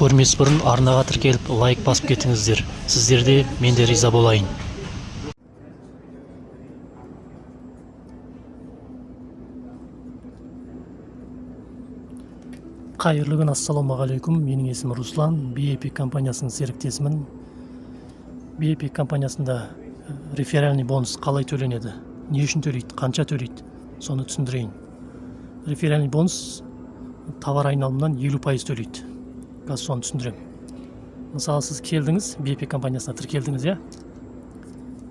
Көрмес бұрын арнаға тіркеліп, лайк басып кетіңіздер. Сіздер де, мен де риза болайын. Қайырлы күн, ассалаумағалейкум! Менің есімім Руслан, BIP компаниясының серіктесімін. BIP компаниясында реферальный бонус қалай төленеді, не үшін төлейді, қанша төлейді, соны түсіндірейін. Реферальный бонус товар айналымынан 50% төлейді. Қазір соны түсіндіремін. Мысалы, сіз келдіңіз, BIP компаниясына тіркелдіңіз, иә?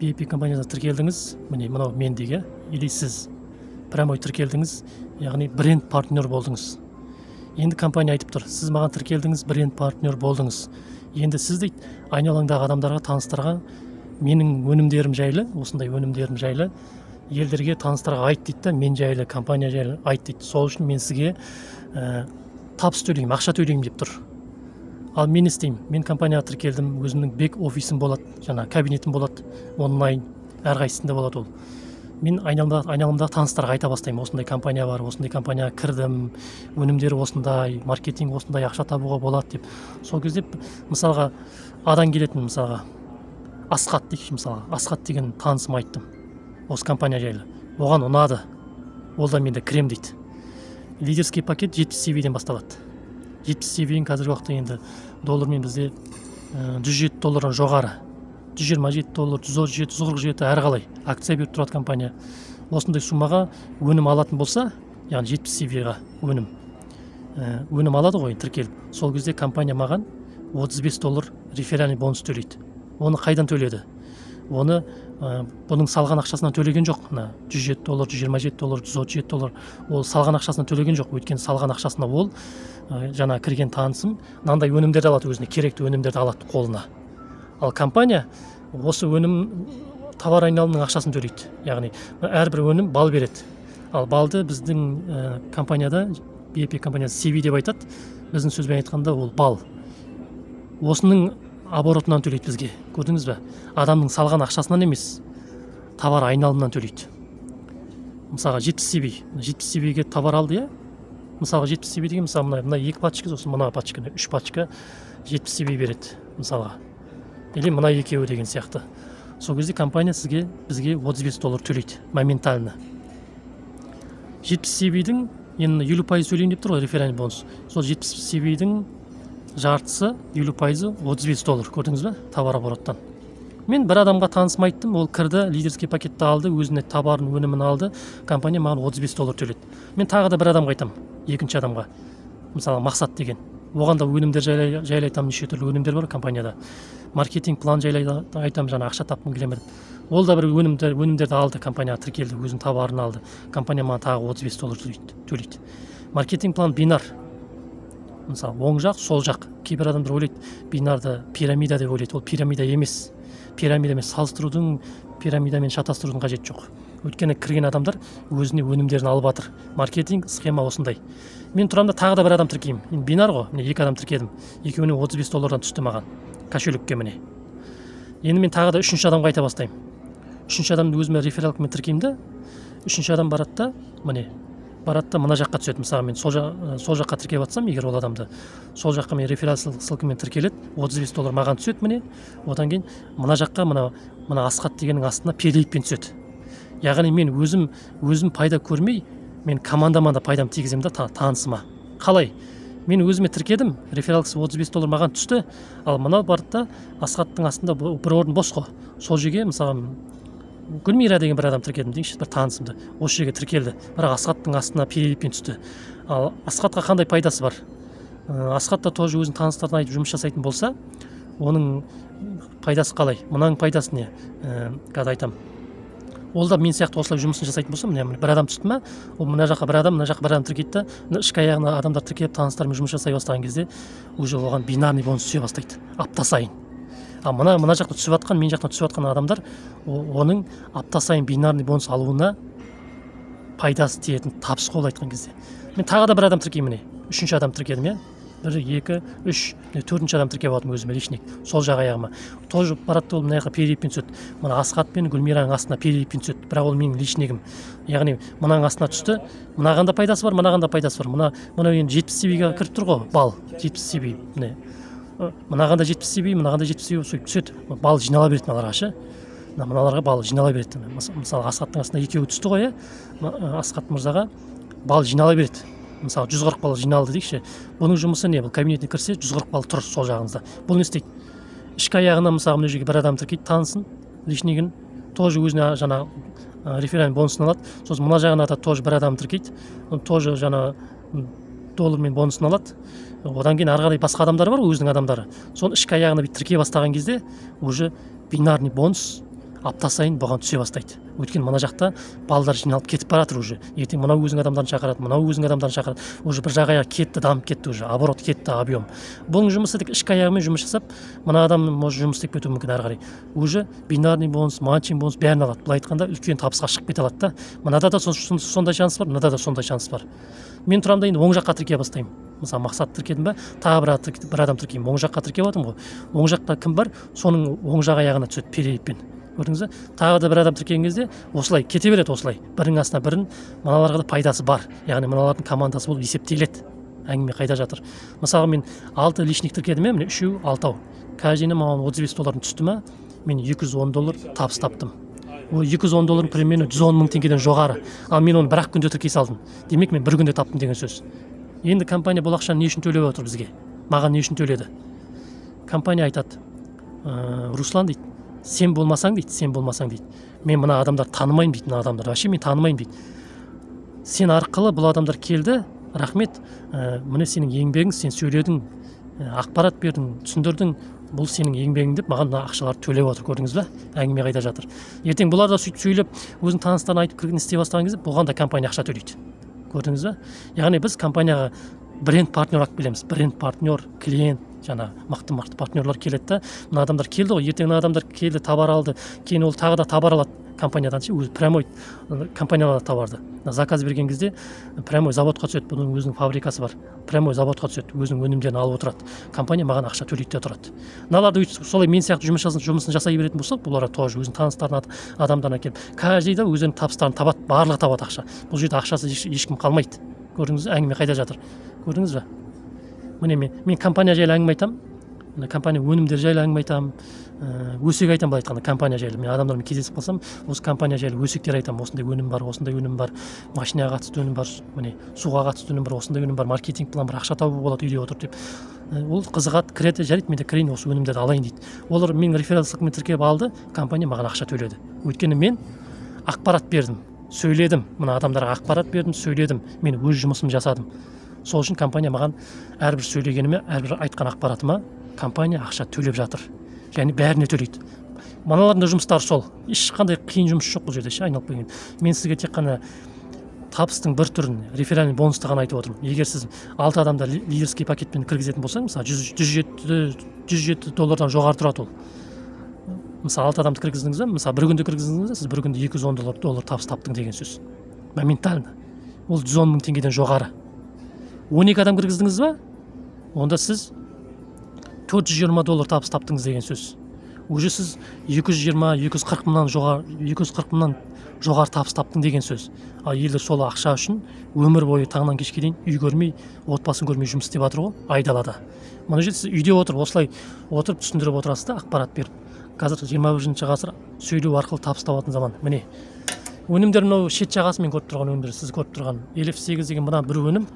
BIP компаниясына тіркелдіңіз, міне, мынау мендегі, или сіз прямой тіркелдіңіз, яғни бренд партнер болдыңыз. Енді компания айтып тұр: сіз маған тіркелдіңіз, бренд партнер болдыңыз, енді сіз, дейді, айналаңдағы адамдарға, таныстарға менің өнімдерім жайлы, осындай өнімдерім жайлы елдерге, таныстарға айт дейді да, мен жайлы, компания жайлы айт дейді. Сол үшін мен сізге табыс төлеймін, ақша төлеймін деп тұр. Ал мен не істеймін? Мен компанияға тіркелдім, өзімнің бек офисім болады, жаңа кабинетім болады, онлайн әрқайсысында болады ол. Мен айналамдағы таныстарға айта бастаймын: осындай компания бар, осындай компанияға кірдім, өнімдері осындай, маркетинг осындай, ақша табуға болады деп. Сол кезде, мысалға, адан келетін, мысалға, Асхат дейікші, мысалға, Асхат деген танысыма айттым осы компания жайлы. Оған ұнады, ол да менде кірем дейді. Лидерский пакет 70 CV-ден басталады. 70 CV-ің қазіргі уақытта енді доллармен бізде 107 доллардан жоғары, 127 доллар, 137, 147, әрқалай акция беріп тұрады компания. Осындай суммаға өнім алатын болса, яғни 70 CV-ға өнім алады ғой тіркеліп, сол кезде компания маған 35 доллар реферальный бонус төлейді. Оны қайдан төледі? Оны бұның салған ақшасынан төлеген жоқ. Мына 107 доллар, 127 доллар, 137 доллар ол салған ақшасынан төлеген жоқ. Өйткені салған ақшасына ол жаңа кірген танысым мынандай өнімдерді алады, өзіне керекті өнімдерді алады қолына. Ал компания осы өнім, товар айналымының ақшасын төлейді, яғни әрбір өнім балл береді. Ал балды біздің компанияда, BIP компаниясы, CV деп айтады, біздің сөзбен айтқанда ол балл. Осының оборотынан төлейді бізге, көрдіңіз бе? Адамның салған ақшасынан емес, товар айналымынан төлейді. Мысалға, 70 CV, 70 CV-ге товар алды, иә? Мысалға, 70 CV деген, мысалы, мына екі пачка, сосын мына пачка, үш пачка 70 CV береді мысалға, или мына екеуі деген сияқты. Сол кезде компания сізге, бізге 35 доллар төлейді моментально. 70 CV-дің енді 50% төлеймін деп тұр ғой реферальный бонус. Сол 70 CV-дің жартысы, 50%-ы 35 доллар, көрдіңіз бе? Товар обороттан. Мен бір адамға, танысыма айттым, ол кірді, лидерский пакетті алды, өзіне товарын, өнімін алды, компания маған 35 доллар төледі. Мен тағы да бір адамға айтамын, екінші адамға, мысалы, Мақсат деген, оған да өнімдер жайлы айтамын, неше түрлі өнімдер бар компанияда, маркетинг план жайлы айтамын, жаңа ақша тапқым келе ме деп. Ол да бір өнімдерді алды, компанияға тіркелді, өзінің товарын алды, компания маған тағы 35 доллар төлейді. Маркетинг план бинар, мысалы, оң жақ, сол жақ. Кейбір адамдар ойлайды, бинарды пирамида деп ойлайды. Ол пирамида емес. Пирамидамен салыстырудың, пирамидамен шатастырудың қажеті жоқ, өйткені кірген адамдар өзіне өнімдерін алып жатыр. Маркетинг схема осындай. Мен тұрамын да, тағы да бір адам тіркеймін. Енді бинар ғой, міне, екі адам тіркедім, екеуіне 35 доллардан түсті маған кошелекке. Міне, енді мен тағы да үшінші адамға айта бастаймын. Үшінші адамды өзіме рефералкамен тіркеймін да, үшінші адам барады да, міне, барады да, мына жаққа түседі. Мысалы, мен сол жаққа тіркеп жатсам егер ол адамды, сол жаққа мен реферал ссылкамен тіркеледі, 35 доллар маған түседі. Міне, одан кейін мына жаққа, мына Асхат дегеннің астына переливпен түседі. Яғни мен өзім пайда көрмей, мен командама да пайдам тигіземін да, танысыма. Қалай? Мен өзіме тіркедім, рефералкасы 35 доллар маған түсті. Ал мынау барды да, Асхаттың астында бір орын бос қой, сол жерге, мысалы, Гүлмира деген бір адам тіркедім дейікші, бір танысымды, осы жерге тіркелді, бірақ Асхаттың астына переливпен түсті. Ал Асхатқа қандай пайдасы бар? Асхат та тоже өзінің таныстарына айтып жұмыс жасайтын болса, оның пайдасы қалай? Мынаның пайдасы не? Қазір айтамын. Ол да мен сияқты осылай жұмысын жасайтын болса, міне, бір адам түсті ма, ол мына жаққа бір адам, мына жаққа бір адам тіркейді да, мына ішкі аяғына адамдар тіркеліп, таныстарымен жұмыс жасай бастаған кезде уже оған бинарный бонус түсе бастайды апта сайын. Ал мына жақта түсіп жатқан, мен жақтан түсіп жатқан адамдар, оның апта сайын бинарный бонус алуына пайдасы тиетін табыс қой. Айтқан кезде мен тағы да бір адам тіркеймін. Міне, үшінші адам тіркедім, иә. Бір, екі, үш, міне, төртінші адам тіркеп алдым өзіме личник. Сол жақ аяғыма тоже барады да, ол мына жаққа переливпен түседі. Мына Асхат пен Гүлмираның астына переливпен түседі, бірақ ол менің личнигім, яғни мынаның астына түсті. Мынаған да пайдасы бар, мынаған да пайдасы бар. Мынау енді 70 CVге кіріп тұр ғой, балл 70 CV. Міне, мынаған да 70 CV, мынаған да 70 CV, сөйтіп түседі. Балл жинала береді мыналарға ше, мыналарға балл жинала береді. Мысалы, Асхаттың астына екеуі түсті ғой, иә. Асхат мырзаға балл жинала береді. Мысалы, 140 балл жиналды дейікші. Бұның жұмысы не? Бұл кабинетіне кірсе, 140 балл тұр сол жағыңызда. Бұл не істейді? Ішкі аяғына, мысалы, мына жерге бір адам тіркейді, танысын, личнигін, тоже өзіне жаңағы реферальный бонусын алады. Сосын мына жағына да тоже бір адам тіркейді, ол тоже жаңағы доллармен бонусын алады. Одан кейін ары қарай басқа адамдар бар ғой, өзінің адамдары. Соны ішкі аяғына бүйтіп тіркей бастаған кезде уже бинарный бонус апта сайын бұған түсе бастайды, өйткені мына жақта балдар жиналып кетіп бара жатыр уже. Ертең мынау өзінің адамдарын шақырады, мынау өзінің адамдарын шақырады. Уже бір жақ аяғы кетті, дамып кетті, уже оборот кетті, объем. Бұның жұмысы тек ішкі аяғымен жұмыс жасап, мына адам может жұмыс істеп кетуі мүмкін. Ары қарай уже бинарный бонус, матчинг бонус, бәрін алады. Былай айтқанда, үлкен табысқа шығып кете алады да. Мынада да сондай шанс бар, мынада да сондай шанс бар. Мен тұрамын да, енді оң жаққа тіркей бастаймын. Мысалы, Мақсат тіркедім ба, тағы бір адам тіркеймін. Оң жаққа тіркеп жатырмын ғой. Оң жақта кім бар, соның оң жақ аяғына түседі переливпен, көрдіңіз ба? Тағы да бір адам тіркеген кезде осылай кете береді, осылай бірінің астына бірін. Мыналарға да пайдасы бар, яғни мыналардың командасы болып есептеледі. Әңгіме қайда жатыр? Мысалға, мен алты личник тіркедім, иә, міне, үшеу, алтау. Каждыйына маған 35 доллардан түсті ма, мен 210 доллар табыс таптым. Ол 210 доллар примерно 110 мың теңгеден жоғары. Ал мен оны бір ақ күнде тіркей салдым, демек, мен бір күнде таптым деген сөз. Енді компания бұл ақшаны не үшін төлеп отыр бізге? Маған не үшін төледі? Компания айтады: «Руслан, – дейді, – сен болмасаң, – дейді, – сен болмасаң, – дейді, – мен мына адамдарды танымаймын, – дейді, – мына адамдарды вообще мен танымаймын, – дейді. – Сен арқылы бұл адамдар келді, рахмет. Міне, сенің еңбегің, сен сөйледің, ақпарат бердің, түсіндірдің, бұл сенің еңбегің деп маған мына ақшаларды төлеп отыр». Көрдіңіз ба, әңгіме қайда жатыр? Ертең бұлар да сөйтіп сөйлеп, өзінің таныстарына айтып, кірген істей бастаған кезде бұған да компания ақша төлейді. Көрдіңіз ба? Яғни біз компанияға бренд партнер алып келеміз. Бренд партнер, клиент, жаңағы мықты мықты партнерлар келеді да. Мына адамдар келді ғой, ертең мына адамдар келді, товар алды, кейін ол тағы да товар алады компаниядан ше, өзі прямой компания алады товарды. Мына заказ берген кезде прямой заводқа түседі. Бұның өзінің фабрикасы бар, прямой заводқа түседі, өзінің өнімдерін алып отырады. Компания маған ақша төлейді де тұрады. Мыналарды өйтіп солай мен сияқты жұмысын жасай беретін болса, бұлар тоже өзінің таныстарына, адамдарына келіп, каждый да өздерінің табыстарын табады, барлығы табады ақша. Бұл жерде ақшасыз ешкім қалмайды. Көрдіңіз бе, әңгіме қайда жатыр? Көрдіңіз бе? Міне, мен компания жайлы әңгіме айтамын, мына компания өнімдері жайлы әңгіме айтамын, өсек айтамын. Былай айтқанда, компания жайлы мен адамдармен кездесіп қалсам, осы компания жайлы өсектер айтамын: осындай өнім бар, осындай өнім бар, машинаға қатысты өнім бар, міне, суға қатысты өнім бар, осындай өнім бар, маркетинг план бар, ақша табуға болады үйде отырып деп. Ол қызығады, кіреді. «Жарайды, мен де кірейін, осы өнімдерді алайын», – дейді. Олар менің реферал ссылкамен тіркеп алды, компания маған ақша төледі, өйткені мен ақпарат бердім, сөйледім, мына адамдарға ақпарат бердім, сөйледім, мен өз жұмысымды жасадым. Сол үшін компания маған әрбір сөйлегеніме, әрбір айтқан ақпаратыма компания ақша төлеп жатыр және бәріне төлейді. Мыналардың да жұмыстары сол, ешқандай қиын жұмыс жоқ бұл жерде ше. Айналып келген, мен сізге тек қана табыстың бір түрін, реферальный бонусты ғана айтып отырмын. Егер сіз алты адамды лидерский пакетпен кіргізетін болсаң, мысалы, 107 доллардан жоғары тұрады ол. Мысалы, алты адамды кіргіздіңіз ба, мысалы, бір күнде кіргіздіңіз ба, сіз бір күнде 210 доллар табыс таптың деген сөз моментально. Ол 110 мың теңгеден жоғары. 12 адам кіргіздіңіз ба, онда сіз 420 доллар табыс таптыңыз деген сөз. Уже сіз 220, 240 мыңнан жоғары, 240 мыңнан жоғары табыс таптың деген сөз. Ал елдер сол ақша үшін өмір бойы таңнан кешке дейін үй көрмей, отбасын көрмей жұмыс істеп жатыр ғой айдалада. Мына жерде сіз үйде отырып, осылай отырып түсіндіріп отырасыз да, ақпарат беріп. Қазір 21-ғасыр, сөйлеу арқылы табыс табатын заман. Міне, өнімдер, мынау шет жағасы, мен көріп тұрған өнімдер, сіз көріп тұрған Элеф 8 деген мына бір өнім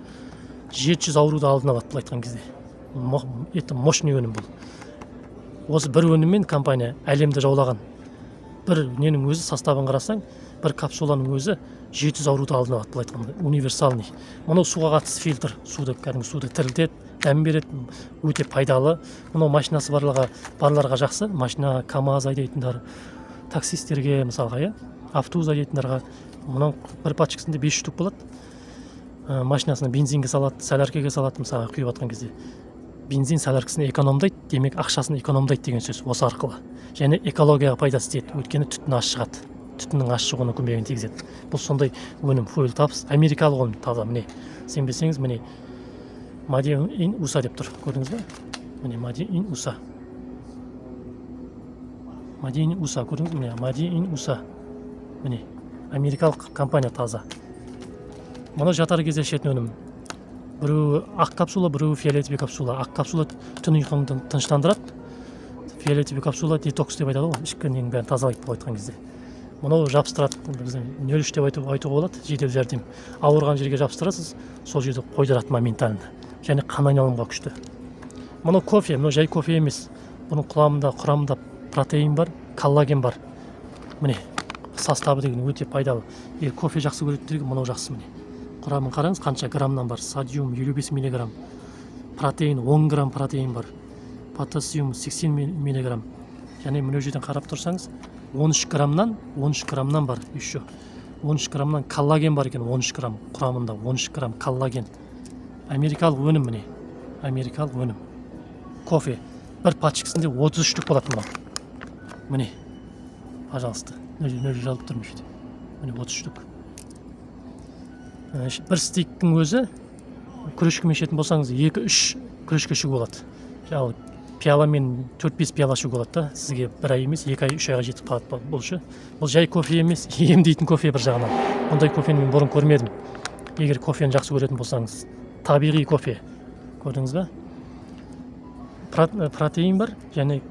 700 ауруды алдын алады. Былай айтқан кезде, это мощный өнім бұл. Осы бір өніммен компания әлемді жаулаған. Бір ненің өзі, составын қарасаң, бір капсуланың өзі 700 ауруды алдын алады, былай айтқанда, универсальный. Мынау суға қатысты фильтр, суды, кәдімгі суды тірілтеді, дәм береді, өте пайдалы. Мынау машинасы барларға жақсы, машина, КамАЗ айдайтындар, таксистерге, мысалға, иә, автобус айдайтындарға. Мынау бір пачкасында 5 штук болады. Машинасына бензинге салады, соляркаға салады. Мысалға, құйып жатқан кезде бензин, соляркасын экономдайды, демек, ақшасын экономдайды деген сөз осы арқылы. Және экологияға пайдасы тиеді, өйткені түтін аз шығады, түтіннің аз шығуына көмегін тигізеді. Бұл сондай өнім, Фуэл Табс, америкалық өнім, таза. Міне, сенбесеңіз, міне. Made in USA деп тұр, көрдіңіз ба? Міне, Made in USA, Made in USA, көрдіңіз бе? Міне, Made in USA, міне, америкалық компания, таза. Мынау жатар кезде ішетін өнім. Біреуі ақ капсула, біреуі фиолетовый капсула. Ақ капсула түн ұйқыңды тыныштандырады, фиолетовый капсула детокс деп айтады ғой, ішкі ненің бәрін тазалайды былай айтқан кезде. Мынау жабыстырады, біздің 03 деп айтуға болады. Жедел жәрдем, ауырған жерге жабыстырасыз, сол жерде қойдырады моментально және қан айналымға күшті. Мынау кофе. Мынау жай кофе емес, бұның құрамында протеин бар, коллаген бар. Міне, составы деген өте пайдалы. Егер кофе жақсы көретіндерге мынау жақсы. Міне, құрамын қараңыз, қанша граммнан бар. Содиум 55 миллиграмм, протеин 10 грамм, протеин бар, потассиум 80 миллиграмм. Және мына жерден қарап тұрсаңыз, 13 граммнан, 13 граммнан бар, еще 13 граммнан коллаген бар екен. 13 грамм құрамында, 13 грамм коллаген. Америкалық өнім, міне, америкалық өнім. Кофе бір пачкасында 33 штук болады мынау. Міне, пожалуйста, мына жерде жазылып тұр, мына жерде, міне, 30 штук. Бір стиктің өзі күрешкемен ішетін болсаңыз, екі үш күрешке ішуге болады. Ал пиаламен төрт бес пиала ішуге болады да. Сізге бір ай емес, 2 ай, 3 айға жетіп қалады. Бұл ше, бұл жай кофе емес, емдейтін кофе бір жағынан. Бұндай кофені мен бұрын көрмедім. Егер кофені жақсы көретін болсаңыз, табиғи кофе, көрдіңіз ба? Протеин бар және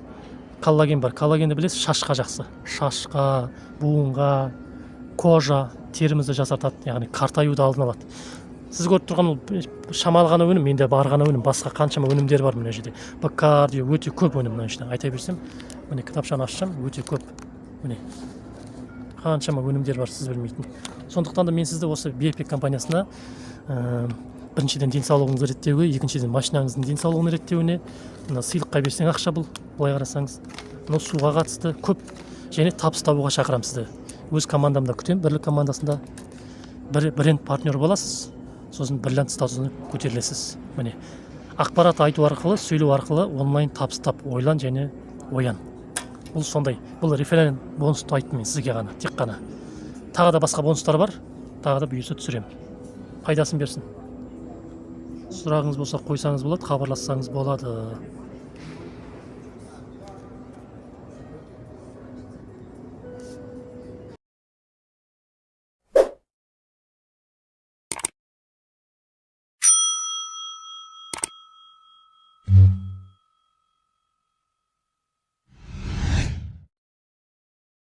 коллаген бар. Коллагенді білесіз, шашқа жақсы, шашқа, буынға, кожа, терімізді жасартады, яғни қартаюды алдын алады. Сіз көріп тұрған ол шамалы ғана өнім, менде бар ғана өнім. Басқа қаншама өнімдер бар мына жерде. Кардио, өте көп өнім мына жерде. Айта берсем, міне, кітапшаны ашсам, өте көп. Міне, қаншама өнімдер бар сіз білмейтін. Сондықтан да мен сізді осы Биопик компаниясына, біріншіден, денсаулығыңызды реттеуге, екіншіден, машинаңыздың денсаулығын реттеуіне, мына сыйлыққа берсең ақша, бұл былай қарасаңыз, мынау суға қатысты көп және табыс табуға шақырамын сізді. Өз командамда күтемін. Бірлік командасында бір бренд партнер боласыз, сосын бриллиант статусына көтерілесіз. Міне, ақпарат айту арқылы, сөйлеу арқылы онлайн табыс тап. Ойлан және оян. Бұл сондай, бұл реферал бонусты айттым мен сізге ғана, тек қана. Тағы да басқа бонустар бар, тағы да бұйырса түсіремін. Пайдасын берсін. Сұрағыңыз болса, қойсаңыз болады, хабарлассаңыз болады.